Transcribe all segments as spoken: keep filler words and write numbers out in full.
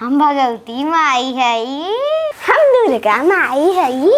हम भगवती माई हई। हम दुर्गा माई हई।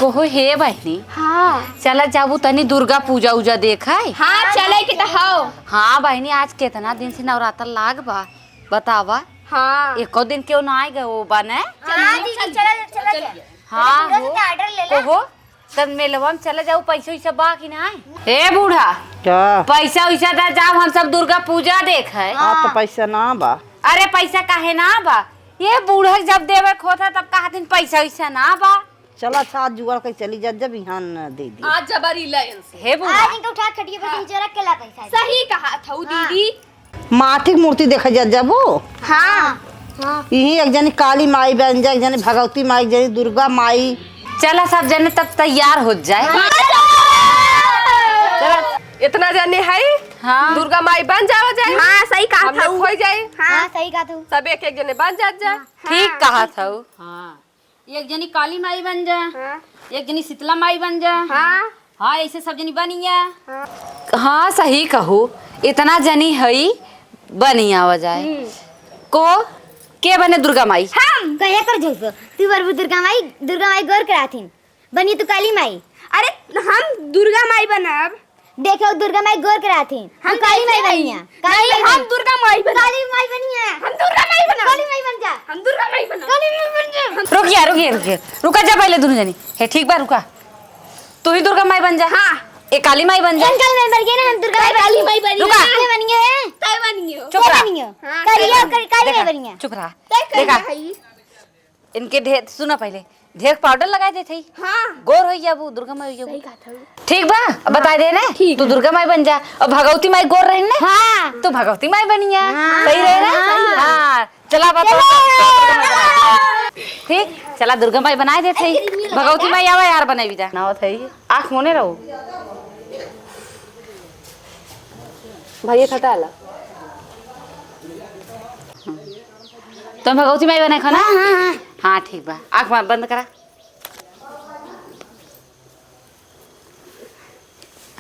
कहो हे बहिनी, हाँ। चला जाबू तनी दुर्गा पूजा उजा देखाई। हाँ, चले के त हौ। हाँ बहिनी, आज केतना दिन से नवरात्र लाग बा, बतावा। हाँ। एको दिन केहू ना आए गए वो बने। हाँ, दीदी, चला, चला, चला। हाँ, पूरा हो। से order ले ला। कहो, तब मेलवा में चला जाऊ, पैसा वैसा बा कि नाई? ए बूढ़ा, का? पैसा वैसा दे जाओ, हम सब दुर्गा पूजा देखे। हाँ, तो पैसा ना बा। अरे पैसा काहे ना बा? ये बूढ़ा के जब देवे के होता तब कहा दिन पैसा वैसा ना बा। चला अच्छा, आज जुगाड़ कर चली जा, जब यहाँ न दे दी। आज जबरी ले इनसे। हे बूढ़ा। आज इनके उठा खटिया पे हाँ। नीचे रख के ला पैसा। सही कहा था वो हाँ। दीदी। माटी के मूर्ति देखे जा जाबो। हाँ। हाँ। यही एक जनी काली माई बन जाए, एक जनी भगवती माई, एक जनी दुर्गा माई। चला सब जने तब तैयार हो जाए। हाँ। चला। इतना जने है, हाँ। दुर्गा माई बन जाओ जाए। हाँ, सही कहा हम था लोग वो। हो जाए। हाँ। हाँ, सही कहा तू। सब एक एक जने बन जात जाए। हाँ। ठीक कहा था वो। हाँ। एक जनी काली माई बन जा, हाँ। एक जनी शीतला माई बन जा। हाँ। हाँ, ऐसे सब जनी बनिया। हाँ। हाँ, सही कहू, इतना जनी हई, बनिया हो जाए। हम्म। को, के बने दुर्गा माई? हम। कहे कर जैसे, तू बरबू दुर्गा माई, दुर्गा माई गोर कराथिन, बनी तू काली माई। अरे, हम दुर्गा माई बनब। देखो, दुर्गा माई गोर कराथिन। हम काली माई बनिया। काली नहीं, माई हम बन- दुर्गा माई बना। काली माई बनिया। हम दुर्गा माई बना। काली माई बन जा। हम दुर्गा माई बना। काली माई बन जा। रुकिया, रुकिया, रुकिया। रुका जा पहले दोनों जनी। हे, ठीक बा, रुका। तू ही दुर्गा माई बन जा। हाँ। ए काली माई बन जा। हम काली माई बन गए ना, हम दुर्गा माई काली माई बनी। रुका। ये बनिए। तय बनिए। चुप रहा। बनिए। हाँ, करिए, तय बनिए। कर-, काली माई देखा, बनिए। चुप रहा। तय करिए देखा। भाई। इनके ढेर, सुना पहले, ढेर पाउडर लगाए देत हई। हाँ। गोर होई जाबू, दुर्गा माई होई जाबू। सही कहत हऊ। ठीक बा, अब हाँ, बताई दे ने। ठीक तू बा। दुर्गा माई बन जा, और भगवती माई गोर रही ने। हाँ। तू भगवती माई बनिया। हाँ, सही रहे ना? हाँ, सही बा। हाँ, चला बताओ। चलो। ठीक, चला दुर्गा माई बनाए देत हई। भगवती माई आवा यार, बनाई जा। ना होत हई, आँख मोने रहो। भैया खटा ला। तुम भगवती माई बने खाना? हाँ, हाँ, हाँ। हाँ, ठीक बा। आँख बा-, बंद करा।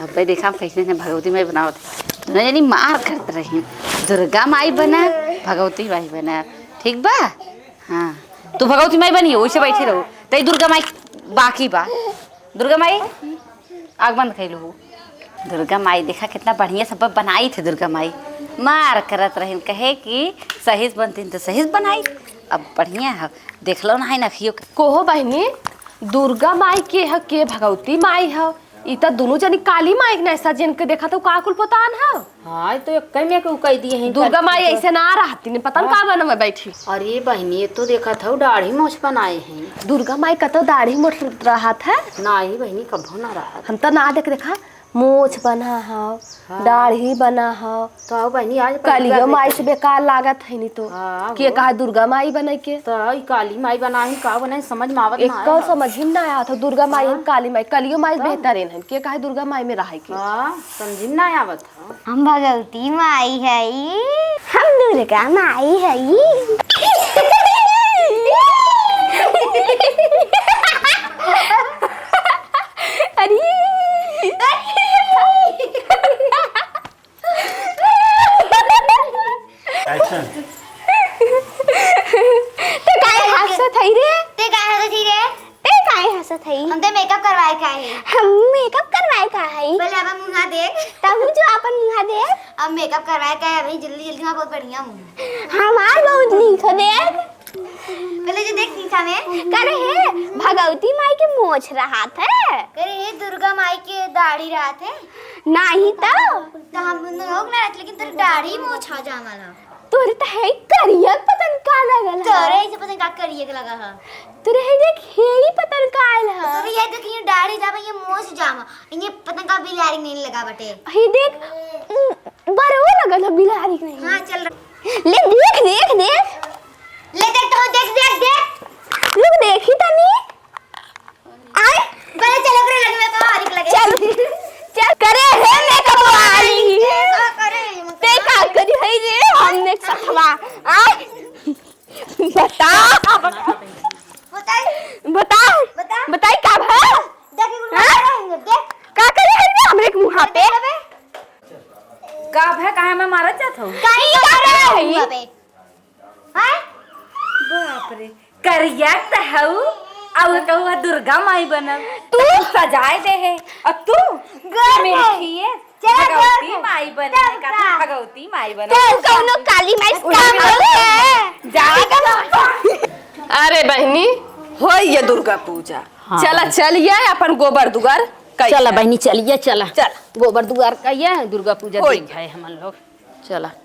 अबे देखा, हम कैसे ने भगवती माई बनावत। दोनों जनी मार करत रही। दुर्गा माई बना, भगवती माई बना। ठीक बा? हाँ। तू भगवती माई बनी, वैसे बैठे रहो। तई दुर्गा माई बाकी बा। दुर्गा माई, आँख बंद कइलू हो। दुर्गा माई देखा कितना बढ़िया सब बनाई थे दुर्गा माई। मार करत रहिन, कहे कि सही से बनतीन तो सही से बनाई। अब बढ़िया है, देख लो ना है नखियो के। कोहो बहिनी, दुर्गा माई के ह, के भगवती माई ह? ई त दुनू जनी काली माई के नैसा जिनके देखा तो का कुल पोतान ह? हाँ, ई तो एक्कै में के उ कह दिए हैं दुर्गा करके माई तो। ऐसे ना रहती, ने पता न हाँ। का बनवे बैठी। अरे बहिनी, ये तो देखत हऊ दाढ़ी मोछ बनाए हैं। दुर्गा माई कतौ दाढ़ी मोछ रहत है? नाही बहिनी, कभो ना रहत। हम तो ना देख, देखा, मोछ बना हव, हाँ। दाढ़ी बना हव। तो आओ बहिनी, आज कलियो माई से बेकार लागत है नी तो। हाँ, के हो। कहा दुर्गा माई बने के? तो ई काली माई बनाई, का बनाई, समझ में आवत ना एको है। समझ ही ना आवत है, दुर्गा माई हाँ। काली माई, कलियो माई तो। बेहतरीन है। के कहा दुर्गा माई में रहे के? हाँ, समझ में ना आवत। हम भगवती माई हई। हम दुर्गा माई हई। अरे। Action। ते काहे हंसत हई रे? ते काहे हंसत हई रे? ते काहे हंसत हई? हम ते makeup करवाए का है। हम makeup करवाए का है। पहले अपन मुंह देख। तब जो अपन मुंह देख। अब makeup करवाए का है, अभी जल्दी जल्दी में बहुत बढ़िया मुंह। हमार बहुत नीक हो देख। पहले जो देख शीशा में। करे हे, भगवती माई के मोछ रहत है। करे हे, दुर्गा माई के दाढ़ी रहत है। नाही तो। तो हम लोग ना रहत, लेकिन तोर दाढ़ी मोछ आ जाए वाला। तोरे त है करिया पतन का लगल ह। तोरे ऐसे पतन का करिया के लगा ह। तोरे है देख, हे ही पतन का आयल ह। तोरे ये देख, ये दाढ़ी जामा, ये मोछ जामा, ये पतन का बिलारी नहीं लगा बटे। हे देख, उम, बरवा लगल ह बिलारी नहीं। हाँ, चल रहा। ले देख, देख, देख। ले देख तो, देख, देख, देख। लोग देखी तनी। आय, पहले चल ओकरे लगे में तो हरिक लगे। चल, चल करे हे makeup वाली। का करे हे makeup? ते का करी है रे, हमने सखवा। आय, बता। बताई। बताई। बता। बताई का भा? देखी कुल हाँ? करे हे, देख। का करे है रे हमरे के मुंहा पे? का भे, काहे में मारत जात हो? कहीं का रहे हो अबे? हैं? बाप रे, करिया त हऊ, अउ कहू दुर्गा माई बनब। तू? सजाए दे है, अउ तू? घर में। मिलखिए, चला भगवती घर में। माई बने, चल का का? भगवती माई बने। तू कौनो काली माई उहे काम में। है? जाएगा। अरे बहिनी, होई ये दुर्गा पूजा। हाँ। चला, चलिया अपन गोबर दुआर कइया। चला बहिनी, चलिया, चला। चल। गोबर दुआर कइया, दुर्गा पूजा होई। दिन है हमन लोग। चला।